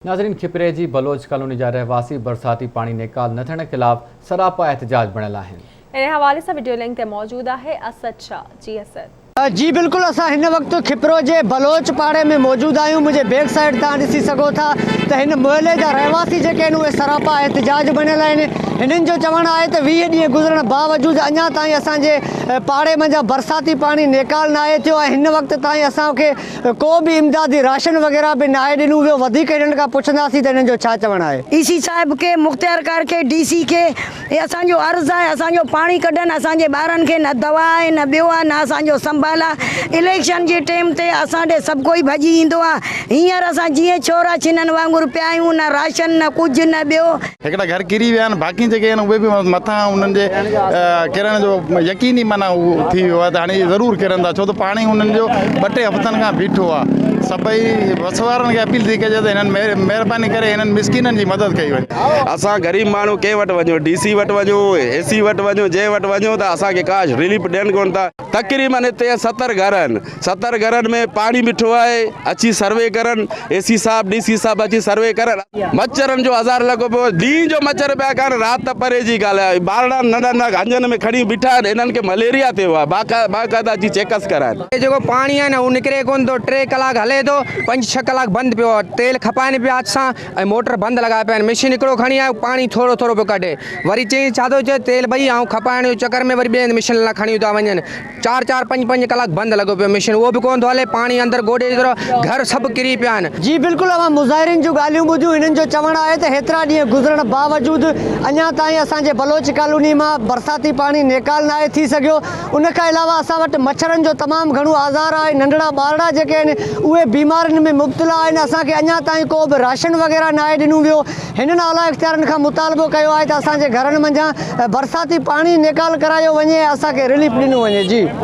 ناظرين کپري جي بلوچ ڪالوني جا رهواسي برساتي پاڻي نيڪال نه ٿيڻ خلاف سراپا احتجاج بڻيل آهن. ان حوالي سان وڊيو لنڪ تي موجود آهي اسد شاهه جي اسد. جي بلڪل اسان هن وقت کپرو جي بلوچ پاڙي ۾ موجود آهيون منهنجي بيڪ سائيڊ تان ڏسي سگهو ٿا ته هن محلي جا رهواسي جيڪي آهن اهي سراپا احتجاج بڻيل آهن هنن جو چوڻ آهي ته 20 ڏينهن گذرڻ باوجود اڃا تائين اسان جي پاڙي منجهان برساتي پاڻي نيڪال ناهي ٿيو ۽ هن وقت تائين اسان کي ڪو به امدادي راشن وغيره به ناهي ڏنو ويو، وڌيڪ هنن کان پڇنداسين ته هنن جو ڇا چوڻ آهي. اي سي صاحب کي، مختيارڪار کي، ڊي سي کي هي اسان جو عرض آهي اسان جو پاڻي ڪڍن، اسان جي ٻارن کي نه دوا آهي نه ٻيو آهي نه اسان جو سنڀال آهي، اليڪشن جي ٽيم تي اسان ڏي سڀ ڪوئي ڀڄي ايندو آهي، هينئر اسان جيئن ڇورا ڇنن وانگر پيا آهيون نه راشن نه ڪجهه نه ٻيو. هڪڙا گهر ڪري ويا آهن باقي جيڪي آهن اهي به مٿان انهن جي ڪرڻ جو يقين ئي معنيٰ اهو ٿي ويو آهي ته هاڻي اهي ضرور ڪرندا ڇو ته پاڻي انهن جو ٻه ٽي هفتن کان بيٺو آهي سڀئي وس وارن کي اپيل ٿي ڪجي ته هنن مهرباني ڪري هنن مسڪينن جي مدد ڪئي وڃي. اسان غريب ماڻهو ڪنهن وٽ وڃون ڊي سي وٽ وڃون اي سي وٽ وڃون جنهن وٽ وڃون ته اسان کي ڪا رليف ڏين ڪونه ٿا تقريبن هتي 70 گهر آهن 70 گهرن ۾ پاڻي بيٺو آهي اچي سروي ڪرن اي سي صاحب ڊي سي صاحب اچي سروي ڪرن مڇرن جو آزار لڳو پيو آهي ڏينهن جو مڇر پيا کائن رات ته پري جي ڳالهه آهي ٻارڙا ننڍا ننڍا هنجن ۾ کڻي بيٺا آهن انهن کي مليريا ٿيو آهي باقاعده اچي چيڪس ڪرائن. هي جيڪو پاڻي آهي نه هو نڪري ڪونه ٿو ٽي ڪلاڪ هلي ٿو پنج ڇهه ڪلاڪ بند پيو آهي تيل کپائن پيا هٿ سان ۽ موٽر بند لڳايا پيا آهن مشين هڪڙو کڻي آيو پاڻي ٿورو ٿورو پيو ڪڍي وري چيائين ڇا ٿو چئي تيل ڀئي آئون کپائڻ جو چڪر ۾ وري ٻئي هنڌ مشين لاء کڻي ٿا وڃن چار چار پنج پنج ڪلاڪ بند لڳو پيو مشين اهو به ڪونه ٿو هلي پاڻي اندر گوڏي جيترو گهر سڀ ڪري پيا آهن. جي بلڪل اوهان مظاهرين جون ڳالهيون ٻڌيون هنن جو چوڻ آهي ته هيترا ڏينهن گذرڻ باوجود اڃا تائين اسان جي بلوچ ڪالوني مان برساتي پاڻي نيڪال ناهي ٿي سگهيو ان کان علاوه اسان وٽ مڇرن جو تمام گهڻو آزار آهي، ننڍڙا ٻارڙا جيڪي آهن اهي بيمارين ۾ مبتلا آهن، اسان کي اڃا تائين ڪو به راشن وغيره ناهي ڏنو ويو، هنن اعليٰ اختيارين کان مطالبو ڪيو آهي ته اسان جي گهرن منجهان برساتي پاڻي نيڪال ڪرايو وڃي ۽ اسان کي رليف ڏنو وڃي جي.